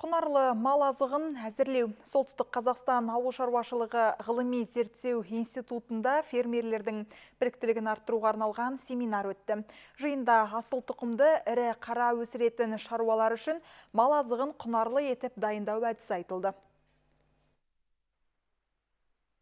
Құнарлы мал азығын әзірлеу. Солтүстік Қазақстан ауыл шаруашылығы ғылыми зерттеу институтында фермерлердің біліктілігін арттыруға арналған семинар өтті. Жиында асыл тұқымды ірі қара өсіретін шаруалар үшін мал азығын құнарлы етіп дайындау әдісі айтылды.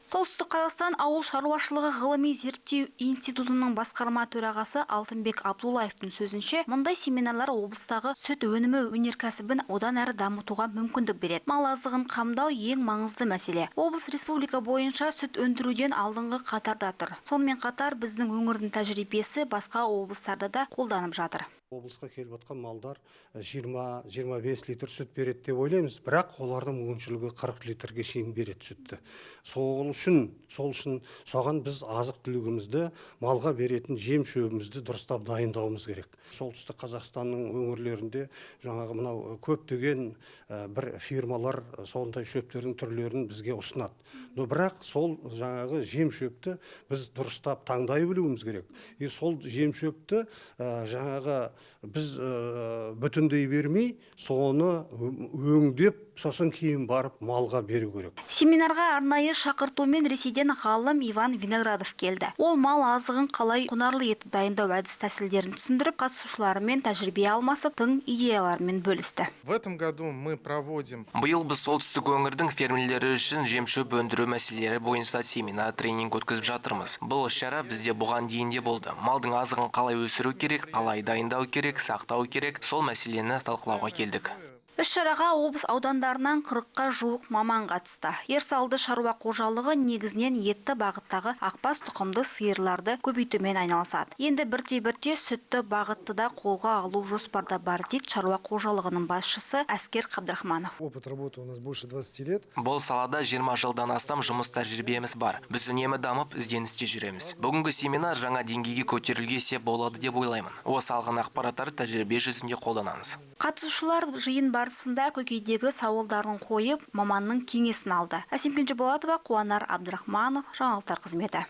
Солтүстік Қазақстан ауыл шаруашылығы ғылыми зерттеу институтының басқарма төрағасы Алтынбек Абдуллаевтың сөзінше, мұндай семинарлар облыстағы сүт өнімі өнеркәсібін одан әрі дамытуға мүмкіндік береді. Мал азығын қамдау ең маңызды мәселе. Облыс республика бойынша сүт өндіруден алдыңғы қатарда тұр. Сонымен қатар біздің өңірдің тәжірибесі басқа облыстарда да қолданып жатыр. Облысқа келіп жатқан малдар 20-25 литр сүт береді деп ойлаймыз, бірақ олардың мүмкіншілігі 40 литрге шейін береді сүтті. Сол үшін соған біз азық түлігімізді, малға беретін жем шөбімізді дұрыстап дайындауымыз керек. Солтүстік Қазақстанның өңірлерінде жаңағы мынау көптеген бір фирмалар сондай шөптердің түрлерін бізге ұсынады. Но бірақ сол жаңағы жем шөпті біз дұрыстап таңдай білуіміз керек. И сол жем шөпті жаңағы біз бүтіндей бермей, соны өңдеп, сосын кейін барып малға беру керек. Семинарға арнайы шақыртумен Ресейден ғалым Иван Виноградов келді. Ол мал азығын қалай құнарлы етіп дайындау әдіс тәсілдерін түсіндіріп, қатысушыларымен тәжірибе алмасып, тың идеяларымен бөлісті. В этом году мы проводим Биыл біз солтүстік өңірдің фермерлері үшін жемшөп өндіру мәселелері бойынша семинар тренинг өткізіп жатырмыз. Бұл іс-шара бізде бұған дейін де болды. Малдың азығын қалай өсіру керек, қалай дайындау керек, сақтау керек, сол мәселені талқылауға келдік. Іс-шараға облыс аудандарынан 40-қа жуық маман қатысты. Ерсалды шаруа қожалығы негізінен етті бағыттағы ақбас тұқымды сиырларды көбейтумен айналысады. Енді бірте-бірте сүтті бағытты да қолға алу жоспарда бар, дейді шаруа қожалығының басшысы Әскер Қабдрахманов. Опыт работы у нас больше 20 лет. Бұл салада 20 жылдан астам жұмыс тәжірибеміз бар. Біз үнемі дамып, ізденісте жүреміз. Бүгінгі семинар жаңа деңгейге көтерілуге сеп болады деп ойлаймын. Осы алған ақпараттарды тәжірибе жүзінде қолданамыз. Қатысушылар жиын барысында көкейдегі сауалдарын қойып, маманның кеңесін алды. Әсем Кенжеболатова, Қуанар Абдрахманов, жаңалықтар қызметі.